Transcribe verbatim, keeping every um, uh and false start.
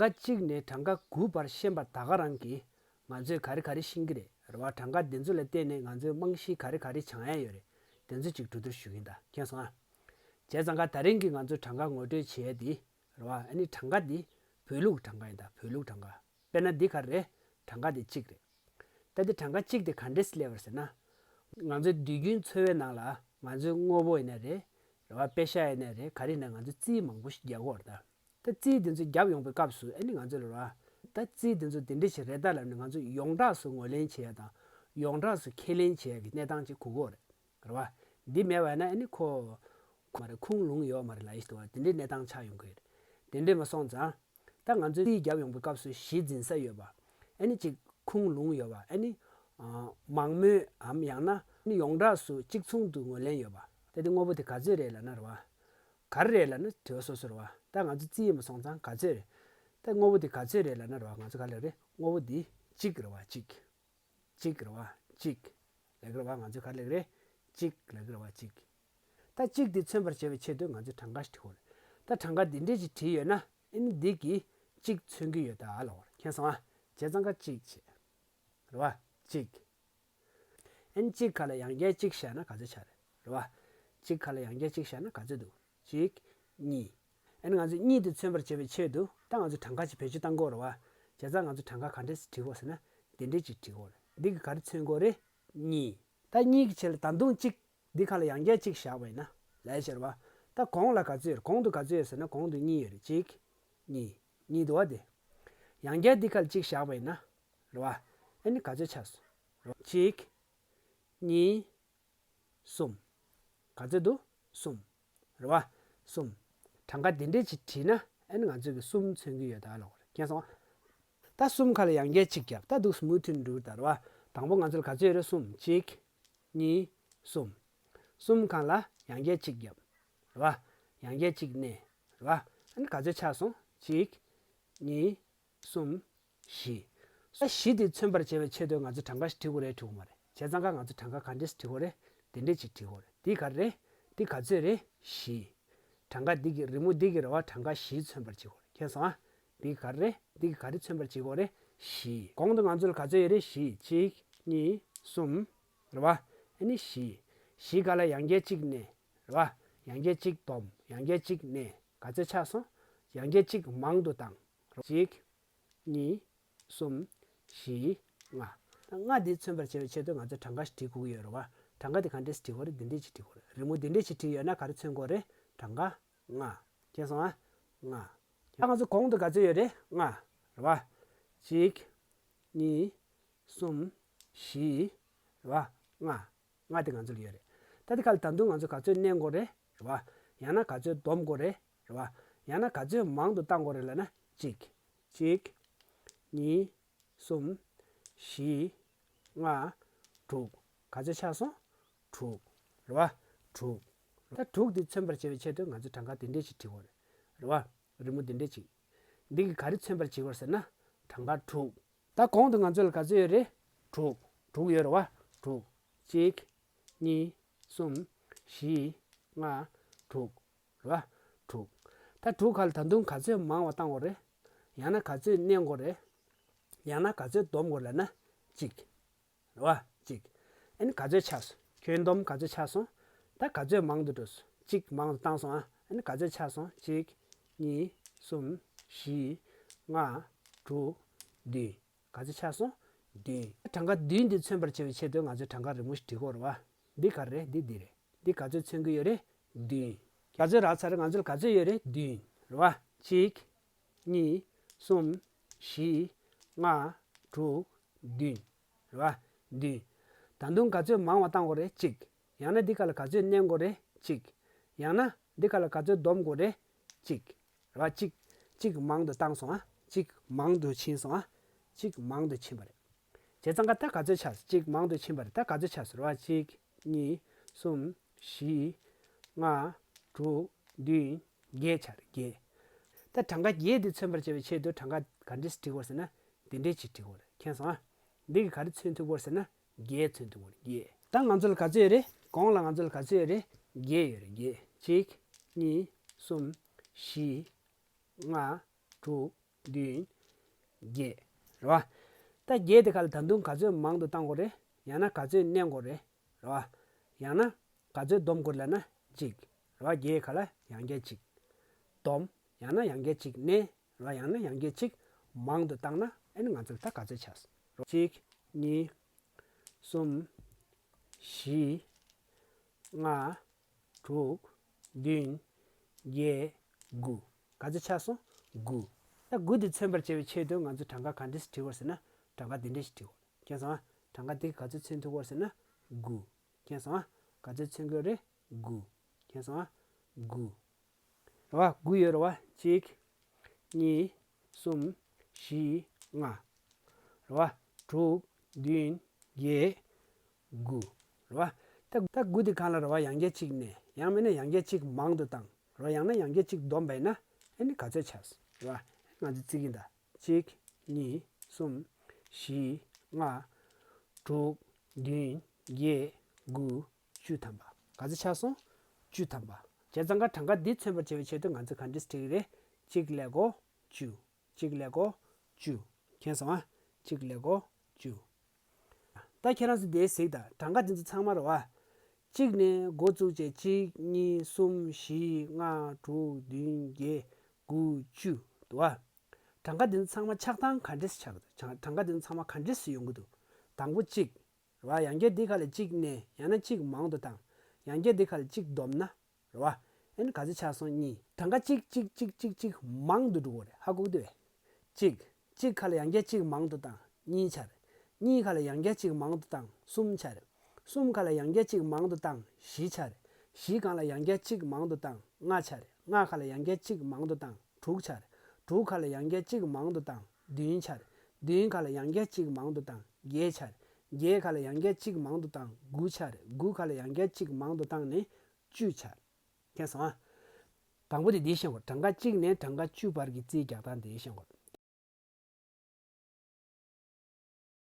གྲངས་ཀ་གཅིག་ནས་གྲངས་ཀ་དགུ་བར་ཤེས་པ་ད་ག་རང་གིས་ང་ཚོས་ག་རེ་ག་རེ་ཤེས་ཀྱི་རེད། རེད་བ། གྲངས་ཀ་འདི་ཚོ་ལ་བརྟེན་ནས་ང་ཚོས་རྨང་གཞི་ག་རེ་ག་རེ་སྦྱང་ཡ་ཡོད་རེད། དེ་ཚོ་ཅིག་གྲོས་བསྡུར་ཞུ་གི་ཡིན་ད། མཁྱེན་སོང་ཨ། བྱས་ཙང་ཀ་ད་རིང་གི་ང་ཚོས་གྲངས་ཀ་ངོ་སྤྲོད་བྱེད་ཡ་འདི། རེད་བ། ཨ་ནི་གྲངས་ཀ་འདི་བོད་ལུགས་གྲངས་ཀ་ཡིན་ད། བོད་ལུགས་གྲངས་ཀ། དཔེར་ན་འདི་ག་རེ་རེད། གྲངས་ཀ་འདི་གཅིག་རེད། ད་འདི་གྲངས་ཀ་གཅིག་དེ་ག་འདྲས་སླེབས་པ་རེད་ཟེར་ན། ང་ཚོའི་དུས་རྒྱུན་འཚོ་བའི་ནང་ལ་ང་ཚོའི་དངོས་པོ་ཡིན་ན་རེད། རེད་བ། པེ་ཤ་ཡིན་ན་རེད། ག་རེ་ཡིན་ན་ང་ཚོས་རྩིས་མང་པོ་ཞིག་རྒྱག་གི་ཡོད་རེད་ད། ད་རྩིས་འདི་ཚོ་རྒྱབ་ཡོང་པའི་སྐབས་སུ་ཨ་ནི་ང་ཚོ་ལ་རེད་བ། ད་རྩིས་འདི་ཚོ་འདི་འདྲ་ཞིག་རེད་ད་ལབ་ནས་ང་ཚོ་ཡོངས་གྲགས་སུ་ངོས་ལེན་བྱེད་ཡ་དང་། ཡོངས་གྲགས་སུ་ཁས་ལེན་བྱེད་ཡ་གི་གནས་སྟངས་ཅིག་དགོས་ཀྱི་ཡོད་རེད། རེད་བ། འདི་མེད་པ་ཡིན་ན་ཨ་ནི་ཁོ་མ་རེད། ཁུངས་ལུང་ཡོད་མ་རེད་ལབ་ཡ་ཞིག་འདུག་བ། འདི་འདྲའི་གནས་སྟངས་ཆགས་ཡོང་གི་ཡོད་རེད། དེ་འདྲས་མ་སོང་ཙང་། ད་ང་ཚོས་རྩིས་རྒྱབ་ཡོང་པའི་སྐབས་སུ་གཞི་འཛིན་ས་ཡོད་པ། ཨ་ནི་ཅིག་ཁུངས་ལུང་ཡོད་པ། ཨ་ནི་མང་མོས་འམ་ཡང་ན་ཨ་ནི་ཡོངས་གྲགས་སུ་གཅིག་མཚུངས་དུ་ངོས་ལེན་ཡོད་པ། ད་དེ་དངོས་པོ་དེ་ག་ཚོད་རེད་ལབ་ན་རེད་བ། ག་རེ་རེད་ལབ་ན་དྲི་བ་སོ་སོ་རེད་བ། ད་ང་ཚོ་རྩིས་ཡིན་པ་སོང་ཙང་ག་ཚོད་རེད། ད་དངོས་པོ་དེ་ག་ཚོད་རེད་ལབ་ན་རེད་བ། ང་ཚོ་ག་ལབ་རེད། དངོས་པོ་འདི་གཅིག་རེད་བ། གཅིག་གཅིག་རེད་བ། གཅིག་ལབ་ཀྱི་རེད་བ། ང་ཚོས་ག་རེ་ལབ་ཀྱི་རེད། གཅིག་ལབ་ཀྱི་རེད་བ། གཅིག་ད་གཅིག་འདི་མཚོན་པར་བྱེད་པའི་ཆེད་དུ་ང་ཚོས་གྲངས་ཀ་ཞིག་བྲིས་ཡོད་རེད། ད་གྲངས་ཀ་འདི་འདྲས་ཅིག་བྲིས་ཡོད་ན་ཨ་ནི་འདི་གིས་གཅིག་མཚོན་གྱི་ཡོད་ད་ལབ་པ་རེད། མཁྱེན་སོང་ཨ། བྱས་ཙང་ཀ་གཅིག་བྱས། རེད་བ། གཅིག་ཨ་ནི་གཅིག་ཁ་ལ་ཡང་བསྐྱར་གཅིག་བཞག་ན་ག་ཚོད་ཆགས་རེད། རེད་བ། གཅིག་ཁ་ལ་ཡང་བསྐྱར་གཅིག་བཞག་ན་ག་ཚོད་འདུག་གཅིག་གཉིས། ཨ་ནི་ང་ཚོས་གཉིས་དེ་མཚོན་པར་བྱེད་པའི་ཆེད་དུ་ད་ང་ཚོས་གྲངས་ཀ་ཅིག་བེད་སྤྱོད་བཏང་དགོས་རེད་བ། བྱས་ཙང་ང་ཚོས་གྲངས་ཀ་ག་འདྲས་སེ་བྲིས་དགོས་ཟེར་ན་འདི་འདྲས་ཅིག་བྲིས་དགོས་རེད། འདི་གིས་ག་རེ་མཚོན་གྱི་ཡོད་རེད། གཉིས། ད་གཉིས་ཀྱི་ཆེད་ལ་ད་དུང་གཅིག་འདི་ཁ་ལ་ཡང་བསྐྱར་གཅིག་བཞག་པ་ཡིན་ན་ལབ་ཡ་ཞིག་རེད་བ། ད་གོང་ལ་ག་ཚོད་ཡོད་རེད། གོང་དུ་ག་ཚོད་ཡོད་ཟེར་ན་གོང་དུ་གཉིས་ཡོད་རེད། གཅིག་གཉིས། གཉིས་འདུག་བ། དེ་ཡང་བསྐྱར་འདི་ཁ་ལ་གཅིག་བཞག་པ་ཡིན་ན་རེད་བ། ཨ་ནི་ག་ཚོད་ཆགས་སོང་རེད་བ། གཅིག་གཉིས། གསུམ། ག་ཚོད་འདུག་གསུམ། རེད་བ། གསུམ། གྲངས་ཀ་འདི་འདྲས་ཅིག་བྲིས་ན་ཨ་ནི་ང་ཚོས་ཀྱི་གསུམ་མཚོན་གྱི་ཡོད་ད་ལབ་པ་རེད། མཁྱེན་སོང་ཨ། ད་གསུམ་ཁ་ལ་ཡང་བསྐྱར་གཅིག་བརྒྱབ། ད་འདུག་སེ་མུ་མཐུད་འགྲོ་གི་ད་རེད་བ། དང་པོ་ང་ཚོ་ལ་ག་ཚོད་ཡོད་རེད། གསུམ། གཅིག་གཉིས། གསུམ། གསུམ་ཁ་ལ་ཡང་བསྐྱར་གཅིག་བརྒྱབ། རེད་བ། ཡང་བསྐྱར་གཅིག་བསྣན། རེད་བ། ཨ་ནི་ག་ཚོད་ཆགས་སོང་། གཅིག་གཉིས། གསུམ། བཞི། ས་གཞི་དེ་མཚོན་པར་བྱེད་པའི་ཆེད་དུ་ང་ཚོས་གྲངས་ཀ་ཞིག་བྲི་དགོས་རེད། བྲི་དགོས་མ་རེད། བྱས་ཙང་ཀ་ང་ཚོས་གྲངས་ཀ་ག་འདྲས་ཤིག་བྲི་དགོས་རེད། དེ་འདྲས་ཅིག་བྲི་དགོས་རེད། འདི་ག་རེ་རེད། འདི་ག་ཚོད་རེད། བཞི། གྲངས་ཀ་འདི་གི་རི་མོ་འདི་གི་རེད་བ། གྲངས་ཀ་བཞི་མཚོན་པར་བྱེད་དགོས་རེད། མཁྱེན་སོང་ཨ། འདི་ག་རེ་རེད། འདི་གི་ག་རེ་མཚོན་པར་བྱེད་དགོས་རེད། བཞི། གོང་དུ་ང་ཚོ་ལ་ག་ཚོད་ཡོད་རེད། བཞི། གཅིག་གཉིས། གསུམ། རེད་བ། ཨ་ནི་བཞི། བཞི་ག་ལ་ཡང་བསྐྱར་གཅིག་བསྣན། རེད་བ། ཡང་བསྐྱར་གཅིག་བསྡོམས། ཡང་བསྐྱར་གཅིག་བསྣན། ག་ཚོད་ཆགས་སོང་། ཡང་བསྐྱར་གཅིག་མང་དུ་བཏང་། གཅིག་གཉིས། གསུམ། བཞི། ལྔ། ད་ལྔ་འདི་མཚོན་པར་བྱེད་པའི་ཆེད་དུ་ང་ཚོས་གྲངས་ཀ་ཞིག་བྲི་དགོས་ཀྱི་ཡོད་རེད་བ། གྲངས་ཀ་འདི་ག་འདྲས་ཤིག་བྲི་དགོས་རེད། འདི་འདྲས་ཤིག་བྲི་དགོས་རེད། རི་མོ་འདི་འདྲས་ཤིག་བྲིས་ཡོད་ན་ག་རེ་མཚོན་དགོས་རེད། གྲངས་ཀ་ལྔ། མཁྱེན་སོང་ཨ། ལྔ། ད་ང་ཚོ་གོང་དུ་ག་ཚོད་ཡོད་རེད། ལྔ། རེད་བ། གཅིག་གཉིས། གསུམ། བཞི། རེད་བ། ལྔ། ལྔ་དེ་ང་ཚོ་ལ་ཡོད་རེད། ད་དེ་ག་ལ་ད་དུང་ང་ཚོ་ག་ཚོད་བསྣན་དགོས་རེད། རེད་བ། ཡང་ན་ག་ཚོད་བསྡོམས་དགོས་རེད། རེད་བ། ཡང་ན་ག་ཚོད་མང་དུ་བཏང་དགོས་རེད་ལབ་ན་གཅིག་གཅིག་གཉིས། གསུམ། བཞི། ལྔ། དྲུག་ག་ཚོད་ཆགས་སོང་། དྲུག་རེད་བ། དྲུག་ད་དྲུག་འདི་མཚོན་པར་བྱེད་པའི་ཆེད་དུ་ང་ཚོས་གྲངས་ཀ་འདི་འདྲས་ཅིག་བྲི་དགོས་རེད། རེད་བ། རི་མོ་འདི་འདྲས་ཅིག་འདི་གིས་ག་རེ་མཚོན་པར་བྱེད་དགོས་ཟེར་ན། གྲངས་ཀ་དྲུག་ད་གོང་དུ་ང་ཚོ་ལ་ག་ཚོད་ཡོད་རེད། དྲུག་དྲུག་ཡོད་རེད་བ། དྲུག་གཅིག་གཉིས། གསུམ། བཞི། ལྔ། དྲུག་རེད་བ། དྲུག་ད་དྲུག་ཁ་ལ་ད་དུང་ག་ཚོད་མང་བ་བཏང་དགོས་རེད། ཡང་ན་ག་ཚོད་བསྣན་དགོས་རེད། ཡང་ན་ག་ཚོད་བསྡོམས་དགོས་ལབ་ན། གཅིག་རེད་བ། གཅིག་ཨ་ནི་ག་ཚོད་ཆགས་སོང་། ཁྱོན་བསྡོམས་ག་ཚོད་ཆགས་སོང་། ད་ག་ཚོད་མང་དུ་འགྲོ་སོང་། གཅིག་མང་དུ་བཏང་སོང་ཨ། ཨ་ནི་ག་ཚོད་ཆགས་སོང་། གཅིག་གཉིས། གསུམ། བཞི། ལྔ། དྲུག་བདུན། ག་ཚོད་ཆགས་སོང་། བདུན། གྲངས་ཀ་བདུན་འདི་མཚོན་པར་བྱེད་པའི་ཆེད་དུ་ང་ཚོས་གྲངས་ཀ་རི་མོ་ཞིག་བྲི་དགོས་རེད་བ། འདི་ག་རེ་རེད། འདི་འདི་རེད། འདི་ག་ཚོད་མཚོན་གྱི་ཡོད་རེད། བདུན། ག་ཚོད་རག་ཚར་རེད། ང་ཚོ་ལ་ག་ཚོད་ཡོད་རེད། བདུན། རེད་བ། གཅིག་གཉིས། གསུམ། བཞི། ལྔ། དྲུག་བདུན། རེད་བ། བདུན། ད་དུང་ག་ཚོད་མང་བ་བཏང་དགོས་རེད། གཅིག་ཡང་ན་འདི་ག་ལ་ག་ཚོད་བསྣན་དགོས་རེད། གཅིག་ཡང་ན་འདི་ག་ལ་ག་ཚོད་བསྡོམས་དགོས་རེད། གཅིག་རེད་བ། གཅིག་གཅིག་མང་དུ་བཏང་སོང་ཨ། གཅིག་མང་དུ་ཕྱིན་སོང་ཨ། གཅིག་མང་དུ་ཕྱིན་པ་རེད། བྱས་ཙང་ཀ་ད་ག་ཚོད་ཆགས། གཅིག་མང་དུ་ཕྱིན་པ་རེད། ད་ག་ཚོད་ཆགས་ཟེར་བ། གཅིག་གཉིས། གསུམ། བཞི། ལྔ། དྲུག་བདུན། བརྒྱད་ཆགས་རེད། བརྒྱད། ད་གྲངས་ཀ་བརྒྱད་འདི་མཚོན་པར་བྱེད་པའི་ཆེད་དུ་གྲངས་ཀ་ག་འདྲས་བྲི་དགོས་ཟེར་ན། འདི་འདྲས་ཅིག་བྲི་དགོས་རེད། མཁྱེན་སོང་ཨ། འདི་གིས་ག་རེ་མཚོན་ཐུབ་དགོས་ཟེར་ན། བརྒྱད་མཚོན་ཐུབ་དགོས་རེད། བརྒྱད། ད་ང་ཚོ་ལ་ག་ཚོད་ཡོད་རེད། གོང་ལ་ང་ཚོ་ལ་ག་ཚོད་ཡོད་རེད། བརྒྱད་ཡོད་རེད། བརྒྱད། གཅིག་གཉིས། གསུམ། བཞི། ལྔ། དྲུག་བདུན། བརྒྱད། རེད་བ། ད་བརྒྱད་དེ་ག་ལ་ད་དུང་ག་ཚོད་མང་དུ་བཏང་དགོས་རེད། ཡང་ན་ག་ཚོད་བསྣན་དགོས་རེད། རེད་བ། ཡང་ན་ག་ཚོད་སྡོམ་དགོས་ལབ་ན་གཅིག་རེད་བ། བརྒྱད་ག་ལ་ཡང་བསྐྱར་གཅིག་སྡོམ། ཡང་ན་ཡང་བསྐྱར་གཅིག་བསྣན། རེད་བ། ཡང་ན་ཡང་བསྐྱར་གཅིག་མང་དུ་བཏང་ན་ཨ་ནི་ང་ཚོར་ད་ག་ཚོད་ཆགས་སོང་། གཅིག་གཉིས། གསུམ། བཞི། ལྔ། དྲུག་བདུན། བརྒྱད། དགུ། ག་ཚོད་ཆགས་སོང་། དགུ། ད་དགུ་དེ་མཚོན་པར་བྱ་བའི་ཆེད་དུ་ང་ཚོས་གྲངས་ཀ་ག་འདྲས་ཤིག་བྲིས་དགོས་ཟེར་ན་གྲངས་ཀ་འདི་འདྲས་ཤིག་བྲིས་དགོས། མཁྱེན་སོང་ཨ། གྲངས་ཀ་འདི་ག་ཚོད་མཚོན་ཐུབ་དགོས་ཟེར་ན་དགུ། མཁྱེན་སོང་ཨ། ག་ཚོད་མཚོན་དགོས་རེད། དགུ། མཁྱེན་སོང་ཨ། དགུ། རེད་བ། དགུ་ཡོད་རེད་བ། གཅིག་གཉིས། གསུམ། བཞི། ལྔ། རེད་བ། དྲུག་བདུན། བརྒྱད། དགུ། རེད་བ། ད་ད་དགུ་དེ་གང་ལ་རེད་བ། ཡང་བསྐྱར་གཅིག་བསྣན། ཡང་མིན་ན་ཡང་བསྐྱར་གཅིག་མང་དུ་བཏང་། རེད་བ། ཡང་ན་ཡང་བསྐྱར་གཅིག་སྡོམ་པ་ཡིན་ན་ཨ་ནི་ག་ཚོད་ཆགས་སོང་། རེད་བ། ང་ཚོས་བརྩི་གི་ཡིན་ད། གཅིག་གཉིས། གསུམ། བཞི། ལྔ། དྲུག་བདུན། བརྒྱད། དགུ། བཅུ་ཐམ་པ། ག་ཚོད་ཆགས་སོང་། བཅུ་ཐམ་པ། བྱས་ཙང་ཀ་གྲངས་ཀ་འདི་མཚོན་པར་བྱ་བའི་ཆེད་དུ་ང་ཚོས་ག་འདྲས་བྲིས་ཀྱི་རེད། གཅིག་ཀླད་ཀོར་བཅུ། གཅིག་ཀླད་ཀོར་བཅུ། མཁྱེན་སོང་ཨ། གཅིག་ཀླད་ཀོར་བཅུ། ད་ཁྱེད་རང་ཚོ་འདིར་གཟིགས་དང་། གྲངས་ཀ་འདི་ཚོ་ཚང་མ་རེད་བ། གཅིག་ནས་འགོ་བཙུགས་བྱས་གཅིག་གཉིས། གསུམ། བཞི། ལྔ། དྲུག་བདུན། བརྒྱད། དགུ། བཅུ། འདུག་བ། གྲངས་ཀ་འདི་ཚོ་ཚང་མ་ཆགས་སྟངས་ག་འདྲས་སེ་ཆགས་ཀྱི་འདུག་གྲངས་ཀ་འདི་ཚོ་ཚང་མ་ག་འདྲས་སེ་ཡོང་གི་འདུག་དང་པོ་གཅིག་རེད་བ། ཡང་བསྐྱར་འདི་ཁ་ལ་གཅིག་བསྣན། ཡང་ན་གཅིག་མང་དུ་བཏང་། ཡང་བསྐྱར་འདི་ཁ་ལ་གཅིག་བསྡོམས་ན། རེད་བ། ཨ་ནི་ག་ཚོད་ཆགས་སོང་། གཉིས། གྲངས་ཀ་གཅིག་གཅིག་གཅིག་གཅིག་གཅིག་མང་དུ་འགྲོ་གི་རེད། ཧ་གོ་གི་འདུག་བས། གཅིག་གཅིག་ཁ་ལ་ཡང་བསྐྱར་གཅིག་མང་དུ་བཏང་། གཉིས་ཆགས་རེད། གཉིས་ཁ་ལ་ཡང་བསྐྱར་གཅིག་མང་དུ་བཏང་། གསུམ་ཆགས་རེད། གསུམ་ཁ་ལ་ཡང་བསྐྱར་གཅིག་མང་དུ་བཏང་། བཞི་ཆགས་རེད། བཞི་སྒང་ལ་ཡང་བསྐྱར་གཅིག་མང་དུ་བཏང་། ལྔ་ཆགས་རེད། ལྔ་ཁ་ལ་ཡང་བསྐྱར་གཅིག་མང་དུ་བཏང་། དྲུག་ཆགས་རེད། དྲུག་ཁ་ལ་ཡང་བསྐྱར་གཅིག་མང་དུ་བཏང་། བདུན་ཆགས་རེད། བདུན་ཁ་ལ་ཡང་བསྐྱར་གཅིག་མང་དུ་བཏང་། བརྒྱད་ཆགས་རེད། བརྒྱད་ཁ་ལ་ཡང་བསྐྱར་གཅིག་མང་དུ་བཏང་། དགུ་ཆགས་རེད། དགུ་ཁ་ལ་ཡང་བསྐྱར་གཅིག་མང་དུ་བཏང་ནས་བཅུ་ཆགས་རེད། མཁྱེན་སོང་ཨ། དང་པོ་དེ་འདི་ཤེས་དགོས། གྲངས་ཀ་གཅིག་ནས་གྲངས་ཀ་བཅུ་བར་གྱི་རྩིས་རྒྱག་སྟངས་དེ་ཤེས་དགོས།